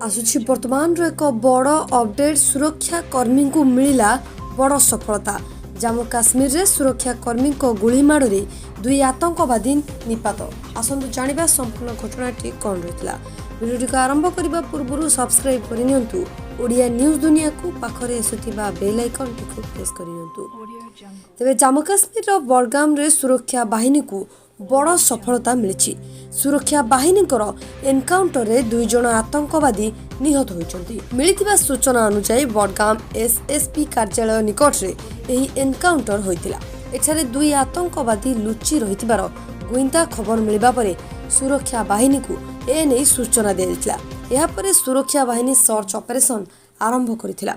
ଆସୁଛି ବର୍ତ୍ତମାନର ଏକ ବଡ଼ ଅପଡେଟ୍। ସୁରକ୍ଷା କର୍ମୀଙ୍କୁ ମିଳିଲା ବଡ଼ ସଫଳତା। ଜାମ୍ମୁ କାଶ୍ମୀରରେ ସୁରକ୍ଷା କର୍ମୀଙ୍କ ଗୁଳିମାଡ଼ରେ ଦୁଇ ଆତଙ୍କବାଦୀ ନିପାତ। ଆସନ୍ତୁ ଜାଣିବା ସମ୍ପୂର୍ଣ୍ଣ ଘଟଣାଟି କ'ଣ ରହିଥିଲା। ଭିଡ଼ିଓଟିକୁ ଆରମ୍ଭ କରିବା ପୂର୍ବରୁ ସବସ୍କ୍ରାଇବ୍ କରିନିଅନ୍ତୁ ଓଡ଼ିଆ ନ୍ୟୁଜ୍ ଦୁନିଆକୁ। ପାଖରେ ଆସୁଥିବା ବେଲ୍ ଆଇକନ୍ଟିକୁ ପ୍ରେସ୍ କରିନିଅନ୍ତୁ। ତେବେ ଜାମ୍ମୁ କାଶ୍ମୀରର ବଡ଼ଗାମରେ ସୁରକ୍ଷା ବାହିନୀକୁ ବଡ଼ ସଫଳତା ମିଳିଛି। ସୁରକ୍ଷା ବାହିନୀଙ୍କର ଏନକାଉଣ୍ଟରରେ 2 ଜଣ ଆତଙ୍କବାଦୀ ନିହତ ହୋଇଛନ୍ତି। ମିଳିଥିବା ସୂଚନା ଅନୁଯାୟୀ, ବଡ଼ଗାମ ଏସ୍ଏସ୍ପି କାର୍ଯ୍ୟାଳୟ ନିକଟରେ ଏହି ଏନକାଉଣ୍ଟର ହୋଇଥିଲା। ଏଠାରେ ଦୁଇ ଆତଙ୍କବାଦୀ ଲୁଚି ରହିଥିବାର ଗୁଇନ୍ଦା ଖବର ମିଳିବା ପରେ ସୁରକ୍ଷା ବାହିନୀକୁ ଏନେଇ ସୂଚନା ଦିଆଯାଇଥିଲା। ଏହାପରେ ସୁରକ୍ଷା ବାହିନୀ ସର୍ଚ୍ଚ ଅପରେସନ ଆରମ୍ଭ କରିଥିଲା।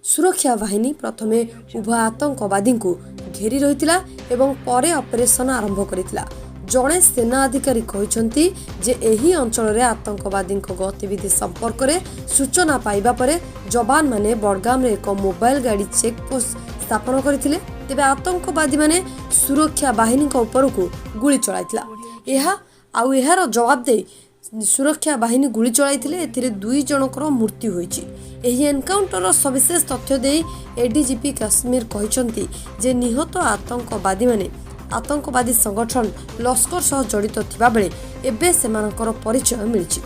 ସୁରକ୍ଷା ବାହିନୀ ପ୍ରଥମେ ଉଭୟ ଆତଙ୍କବାଦୀଙ୍କୁ ଘେରି ରହିଥିଲା ଏବଂ ପରେ ଅପରେସନ ଆରମ୍ଭ କରିଥିଲା। ଜଣେ ସେନା ଅଧିକାରୀ କହିଛନ୍ତି ଯେ ଏହି ଅଞ୍ଚଳରେ ଆତଙ୍କବାଦୀଙ୍କ ଗତିବିଧି ସମ୍ପର୍କରେ ସୂଚନା ପାଇବା ପରେ ଯବାନମାନେ ବଡ଼ଗାମରେ ଏକ ମୋବାଇଲ ଗାଡ଼ି ଚେକପୋଷ୍ଟ ସ୍ଥାପନ କରିଥିଲେ। ତେବେ ଆତଙ୍କବାଦୀମାନେ ସୁରକ୍ଷା ବାହିନୀଙ୍କ ଉପରକୁ ଗୁଳି ଚଳାଇଥିଲା। ଏହା ଆଉ ଏହାର ଜବାବ ଦେଇ ସୁରକ୍ଷା ବାହିନୀ ଗୁଳି ଚଳାଇଥିଲେ। ଏଥିରେ ଦୁଇ ଜଣଙ୍କର ମୃତ୍ୟୁ ହୋଇଛି। ଏହି ଏନକାଉଣ୍ଟରର ସବିଶେଷ ତଥ୍ୟ ଦେଇ ଏଡିଜିପି କାଶ୍ମୀର କହିଛନ୍ତି ଯେ ନିହତ ଆତଙ୍କବାଦୀମାନେ ଆତଙ୍କବାଦୀ ସଂଗଠନ ଲସ୍କର ସହ ଜଡ଼ିତ ଥିବାବେଳେ ଏବେ ସେମାନଙ୍କର ପରିଚୟ ମିଳିଛି।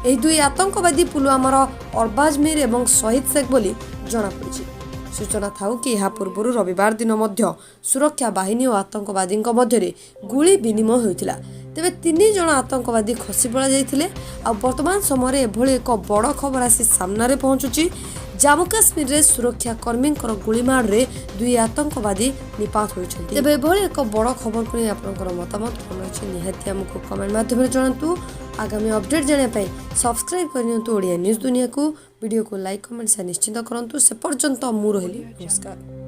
ଏହି ଦୁଇ ଆତଙ୍କବାଦୀ ପୁଲୱାମାର ଅରବାଜ ମୀର ଏବଂ ସହିଦ ଶେଖ ବୋଲି ଜଣାପଡ଼ିଛି। ସୂଚନା ଥାଉ କି, ଏହା ପୂର୍ବରୁ ରବିବାର ଦିନ ମଧ୍ୟ ସୁରକ୍ଷା ବାହିନୀ ଓ ଆତଙ୍କବାଦୀଙ୍କ ମଧ୍ୟରେ ଗୁଳି ବିନିମୟ ହୋଇଥିଲା। ତେବେ ତିନି ଜଣ ଆତଙ୍କବାଦୀ ଖସି ପଳାଇଯାଇଥିଲେ। ଆଉ ବର୍ତ୍ତମାନ ସମୟରେ ଏଭଳି ଏକ ବଡ଼ ଖବର ଆସି ସାମ୍ନାରେ ପହଞ୍ଚୁଛି। ଜାମ୍ମୁ କାଶ୍ମୀରରେ ସୁରକ୍ଷା କର୍ମୀଙ୍କର ଗୁଳିମାଡ଼ରେ ଦୁଇ ଆତଙ୍କବାଦୀ ନିପାତ ହୋଇଛନ୍ତି। ତେବେ ଏଭଳି ଏକ ବଡ଼ ଖବରକୁ ନେଇ ଆପଣଙ୍କର ମତାମତ କ'ଣ ରହିଛି, ନିହାତି ଆମକୁ କମେଣ୍ଟ ମାଧ୍ୟମରେ ଜଣାନ୍ତୁ। ଆଗାମୀ ଅପଡେଟ୍ ଜାଣିବା ପାଇଁ ସବସ୍କ୍ରାଇବ୍ କରିନିଅନ୍ତୁ ଓଡ଼ିଆ ନ୍ୟୁଜ୍ ଦୁନିଆକୁ। ଭିଡ଼ିଓକୁ ଲାଇକ୍, କମେଣ୍ଟ, ସେୟାର ନିଶ୍ଚିତ କରନ୍ତୁ। ସେ ପର୍ଯ୍ୟନ୍ତ ମୁଁ ରହିଲି, ନମସ୍କାର।